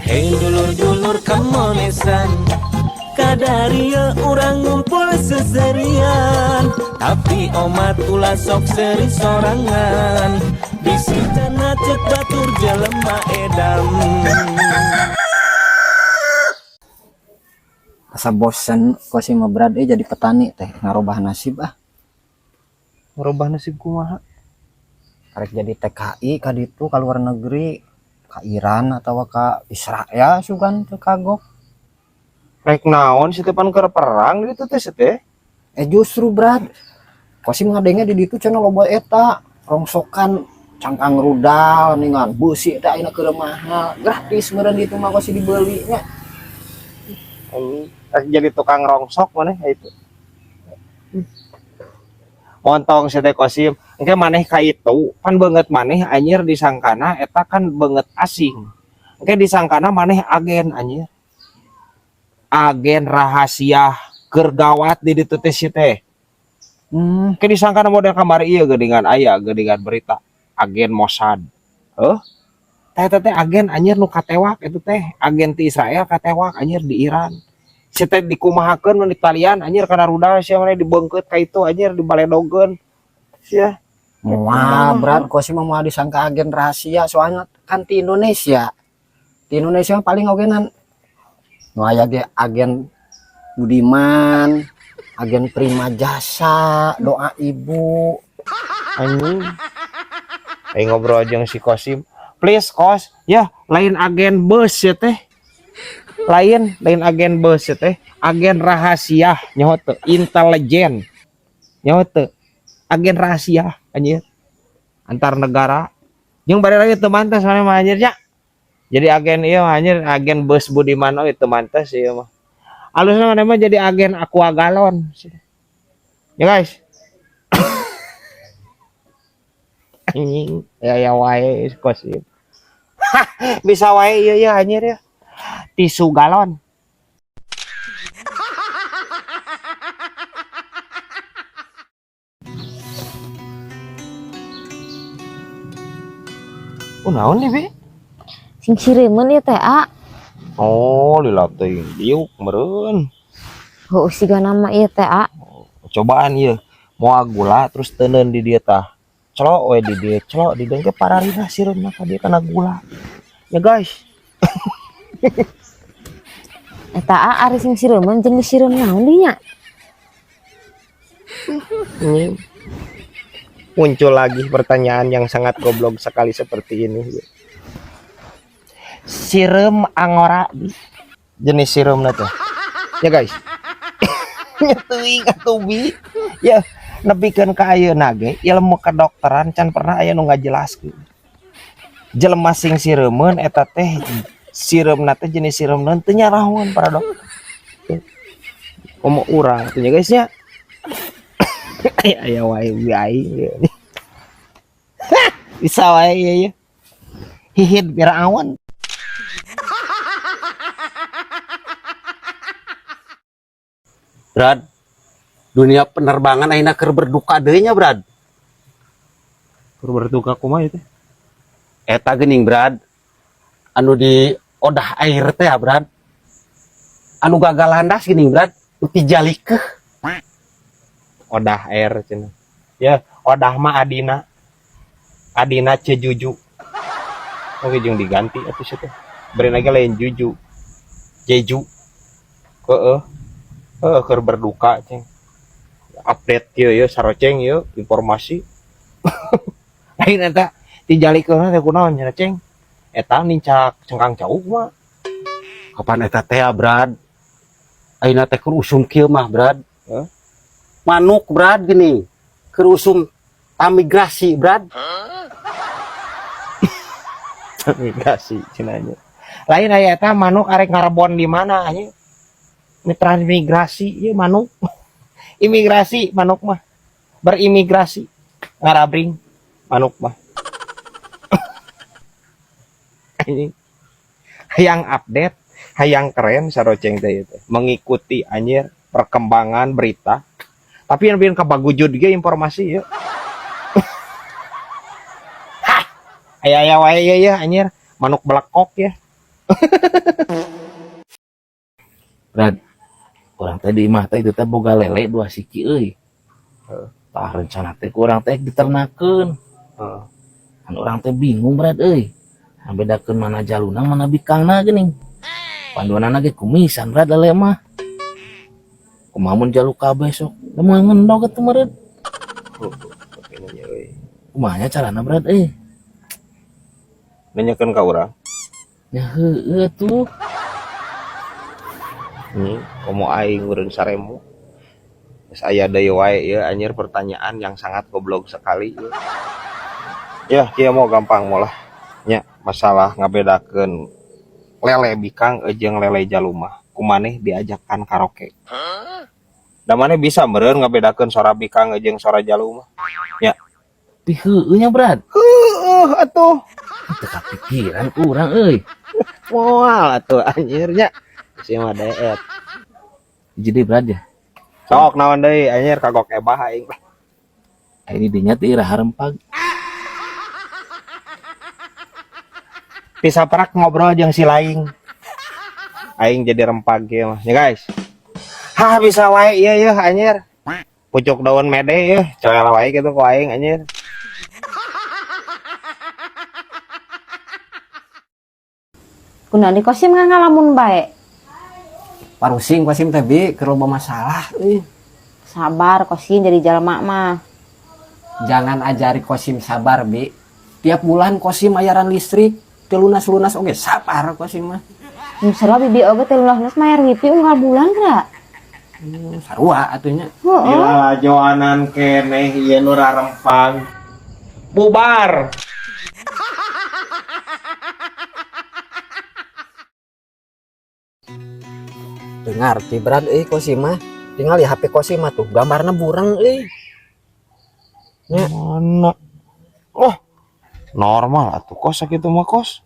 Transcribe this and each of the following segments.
Hei dulur-dulur kamonesan, kadaria urang ngumpul seserian. Tapi omat ulah sok seri sorangan, bisi cenah cek batur jelema edan. Asa bosen kok sih mah, Brad, jadi petani teh ngarubah nasib ah. Ngerubah nasib kumaha? Karek jadi TKI ka ditu, ka luar negeri, ka Iran atau ka Israel, sugan teu kagok. Rek naon sih teh, pan keur perang gitu teh sih teh? Eh, justru, Brad, kosim ngadenge di ditu cenah loba eta rongsokan cangkang rudal ningan beusi teh ayeuna keur mahal, gratis meureun ditu mah kosi dibeli nya. Anjing, rek jadi tukang rongsok maneh itu. Montong sih teh, Kosim. Engke maneh ka itu, pan beungeut maneh anjir disangkana eta kan beungeut asing. Engke disangkana maneh agen anjir. Agen rahasia keur gawat di ditu teh si teh. Engke disangkana model kamari ieu geuningan, aya geuningan berita agen Mossad. Heuh? Teh teh agen anjir nu katewak itu teh, agen ti Israel katewak anjir di Iran. Si teh dikumahakeun mun ditalian anjir kana rudal sia maneh dibeungkeut ka itu anjir dibaledogeun. Sia. Moal, Brad, kosim mah moal disangka agen rahasia, soalnya kan di Indonesia. Di Indonesia paling oge nan nu aya ge agen Budiman, agen Prima Jasa, doa ibu. Anjing. Ayo ngobrol jeung si Kosim. Please Kos, ya lain agen bus ya teh. Lain, lain agen bus ya teh, agen rahasia nyaho teu, intelijen. Nyaho teu, agen rahasia anjir. Antar negara. Jeung bari lagi teu mantes maneh mah anjir nya. Jadi agen ieu mah anjir, agen bus Budiman oge teu mantes ieu mah. Alusna maneh mah jadi agen Aqua galon. Ya guys. Anjing, ya ya wae Kosim. Bisa wae ieu ya anjir ya. Tisu galon. Oh, naon nih, Bi? Sing sireumeun ieu teh, A. Oh, lila teuing diuk meureun. Heuh, siga nama ieu teh, A. Cobaan ieu. Moal gula terus teuneun di dieu tah. Celok we di dieu, celok di dieu ke pararina sireumna ka dieu kana gula. Ya guys. Eta A, ari sing sireumeun jeung disireum naon dinya? Ini muncul lagi pertanyaan yang sangat goblok sekali seperti ini. Sireum angora jenis sireumna teh. Ya guys. Teuing atuh Bi. Ya nepikeun ka ayeuna ge ilmu kedokteran can pernah aya nu ngajelaskeun. Jelema sing sireumeun eta teh sireumna teh jenis sireum naon teu nyarahoan para dokter. Komo urang teh nya guys nya. Aya wae bi aing. Bisa wae ieu ya. Hihid Firaun. Brad, dunia penerbangan ayeuna keur berduka deui nya, Brad. Keur berduka kumaha ieu teh? Eta geuning, Brad. Anu di Odah Air teh ya, Brad. Anu gagal landas geuning, Brad. Nu tijalikeuh. Odah Air cenah. Ya, Odah mah adina. Adina Cejuju. Oke jeung diganti atuh sia teh. Bari lagi lain Juju. Jeju. Heeh. Heeh, keur berduka ceng. Update kieu ya saroceng ieu informasi. Lain eta tijalikeun teh kunaon cenah ceng? Eta nincak cengkang cauk mah. Kapan eta teh, Brad? Ayeuna teh keur usum kieu mah, Brad. Hah? Manuk, Brad, gini. Keur usum migrasi, Brad. Migrasi cenah nya. Lain aya eta manuk arek ngarebon di mana anjing? Ini transmigrasi ieu manuk. Imigrasi manuk mah. Berimigrasi ngarabring manuk mah. Anjing. Hayang update, hayang keren saroceng teh itu. Mengikuti anjir perkembangan berita. Tapi yang bikin kabagujud ge informasi ya. Hah, aya-aya wae ya, ya anjir, manuk belekok ya. Brad, urang teh di imah teh itu teh boga lele dua siki euy. Tah rencana teh ku urang teh diternakeun. Heeh. Kan urang teh bingung, Brad euy. Ngabedakeun mana jaluna mana bikangna geuning. Panduanana ge kumisan, Brad, lele mah. Kumaha mun jalu kabeh sok? Da moal ngendog atuh meureun. Kumaha nya carana, Brad euy? Nanyakeun ka urang. Ya heueuh atuh. Komo aing urang saremu. Geus aya deui wae ieu anjir pertanyaan yang sangat goblok sekali ieu. Ya, kieu mau gampang molah. Nya, masalah ngabedakeun lele bikang jeung lele jalumah. Kumaneh diajakan karaoke. Da maneh bisa meureun ngabedakeun sora bikang jeung sora jalumah. Nya. Ti heueuh nya, Brad. Heueuh atuh. Teu kapikiran ku urang euy. Moal atuh anjir nya. Si mah deet. Jadi Brad ya. Sok naon deui anjir kagok ebah aing. Ini dinya teh iraha rempag. Pisaprak ngobrol jeung si laing. Aing jadi rempag ieu mah. Ya guys. Hah bisa wae ieu yeuh anjir. Pucuk daun mede yeuh, coel wae kitu ku aing anjir. Kunaon di Kosim ngalamun bae? Parusing Kosim teh bi keur loba masalah euy. Sabar Kosim jadi jalma mah. Jangan ajari Kosim sabar bi. Tiap bulan Kosim bayaran listrik teu lunas-lunas oge sabar Kosim mah. Sarua bibi oge teu lunas-lunas mayar wifi unggal bulan geura. Sarua atuh nya. Heeh. Dilalajoanan keneh ieu nu rarempang. Bubar. Teu ngarti Brad euy Kosim mah. Tinggal di HP Kosim mah tuh gambarna bureng euy. Nya. Mana? Oh. Normal atuh kos sakitu mah kos.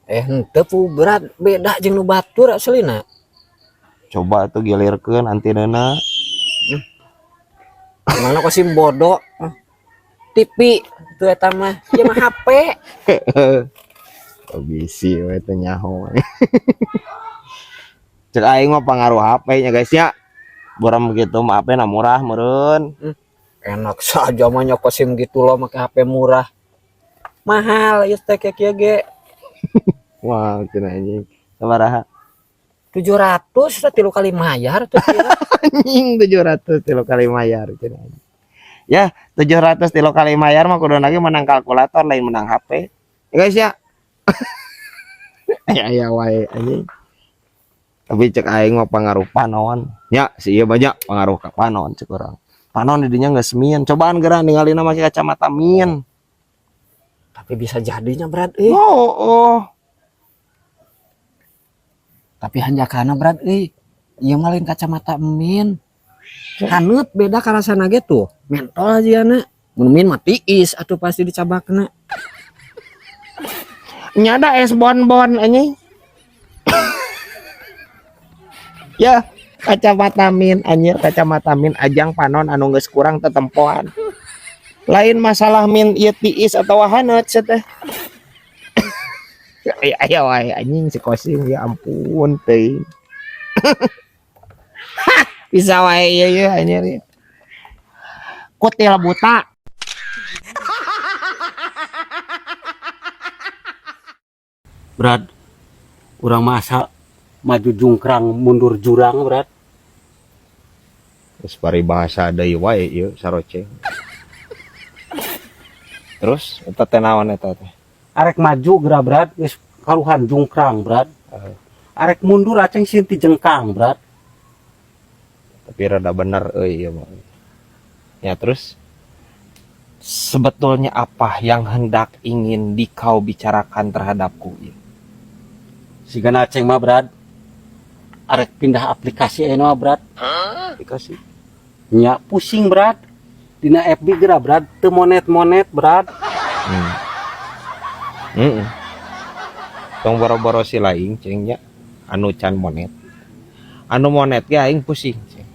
Henteu pu Brad beda jeung nu batur aslina. Coba atuh gilirkeun antinena. Mana Kosim bodoh. TV tuh eta mah. Ieu mah HP. Oh, bisi we teh nyaho. Cek aing mah pangaruh HP nya guys nya. Buram gitu mah HP na murah meureun. Enak saja mah nya Kosim gitu loh make HP murah. Mahal ieu teh kieu ge. Wah, cenah anjing. Sabaraha? 700 teh 3 kali mayar teh kira. Anjing 700 3 kali mayar cenah. Ya, 700 3 kali mayar mah kudu lagi menang kalkulator lain menang HP. Ya guys ya. Aya aya wae anjing. Tapi cek aing mah pangaruh panon. Ya, si ieu banyak pengaruh ka panon cek urang. Panon di dinya geus min. Cobaan geura ningalina make kacamata min. Tapi bisa jadinya Brad euy. Oh, oh. Tapi hanjakana Brad euy. Ieu mah lain kacamata min. Haneut beda karasana ge tuh. Mentol aja na. Mun min mah tiis atuh pasti dicabakna. Nyada es bonbon anjing. Ya, kacamata min anjir, kacamata min ajang panon anu geus kurang tetempoan. Lain masalah min ieu tiis atawa haneut sia teh. Aya aya wae anjing si Kosim ya ampun teuing. Bisa wae ieu ieu anjir. Kutil buta. Brad, urang masa maju jungkrang mundur jurang, Brad. Terus paribahasa deui wae ieu saroceng. Terus eta teh naon eta teh? Arek maju geura, Brad, geus karuhan jungkrang, Brad. Arek mundur aceng sieun ti jengkang, Brad. Tapi rada bener euy ieu mah. Ya terus sebetulnya apa yang hendak ingin dikau bicarakan terhadapku ieu? Sigana aceng mah, Brad. Arek pindah aplikasi eno, Brad. Hah? Aplikasi? Nya pusing, Brad. Dina FB geura, Brad, teu monet-monet, Brad. Tong boro-boro si laing ceng nya anu can monet. Anu monet ge aing pusing ceng.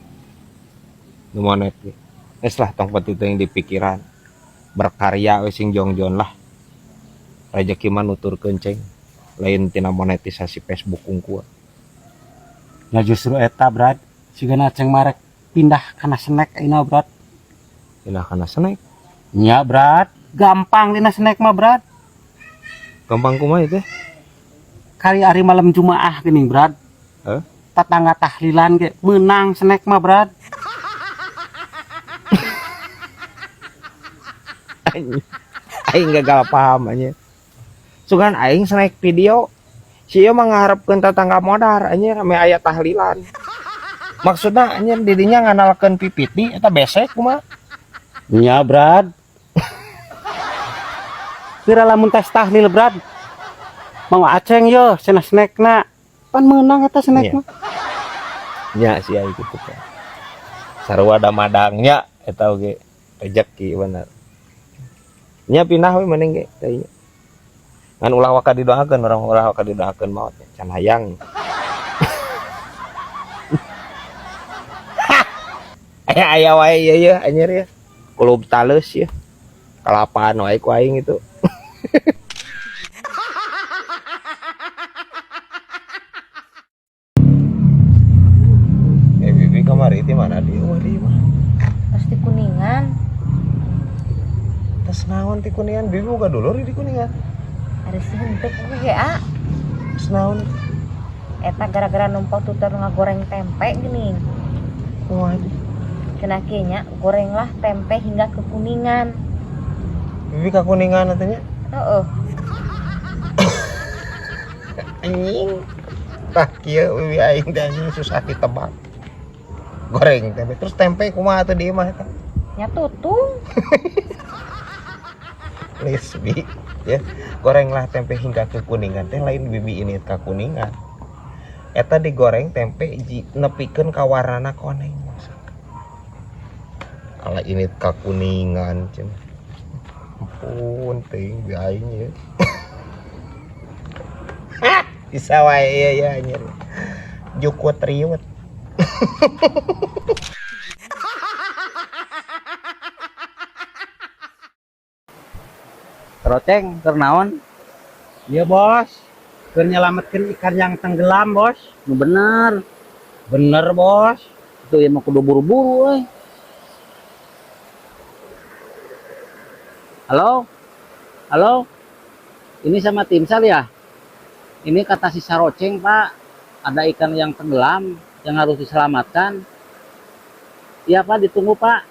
Nu monet ge. Geus lah tong penting teuing di pikiran. Berkarya we sing jongjon lah. Rejeki mah nuturkeun ceng. Lain tina monetisasi Facebook kungkul. Ya justru eta Brad, sigana Aceng marek pindah kana snack ayeuna Brad. Pindah kana snack. Nya Brad, gampang dina snack mah Brad. Gampang kumaha itu? Kali hari malam Jumaah geuning Brad. Heh? Tetangga tahlilan ge meunang snack mah Brad. Aing gagal paham anjir. Sugan aing snack video. Si ieu mah ngaharepkeun tetangga modar anjir ame aya tahlilan. Maksudna anjir didinya ngandalkeun pipiti eta besek kumaha? Nya Brad. Kira lamun tes tahlil Brad. Mau Aceng yo cenah snackna. Pan meunang eta snack mah. Nya si aing kitu teh. Sarua da madangnya eta oge rejeki bener. Nya pindah we mending ge teh. Ngan ulah waka didoakeun, orang ulah waka didoakeun maot can hayang. Aya aya wae ieu ye anjir ye. Kulub taleus ye. Kalapaan wae ku aing itu. Bibi kamari ti mana di? Wah di mah. Terus di Kuningan. Tas naon ti Kuningan? Bibi boga dulur di Kuningan. Ari sih henteu kumaha ge, a? Tas naon? Eta gara-gara numpang tutur ngagoreng tempe geuning. Waduh. Cenah kieu nya, gorenglah tempe hingga ke Kuningan. Bibi ka Kuningan atuh nya? Heeh. Anjing. Tah kieu bibi aing teh anjing susah ditebak. Goreng tempe terus tempe kumaha atuh di imah eta? Nya tutung. Lisbi ya, gorenglah tempe hingga ke Kuningan teh lain bibi ini ka Kuningan. Eta digoreng tempe nepikeun ka warnana koneng maksud. Ala ini ka Kuningan cenah. Ampun teuing bi aing ye. Bisa wae ieu ya anjir. Jukut riut. Roceng, keur naon? Iya bos, keur nyelametkeun ikan yang tenggelam bos. Nu bener. Bener bos. Itu ya mah kudu buru-buru euy. Halo? Halo? Ini sama tim sal ya? Ini kata si Saroceng pak, ada ikan yang tenggelam yang harus diselamatkan. Iya pak, ditunggu pak.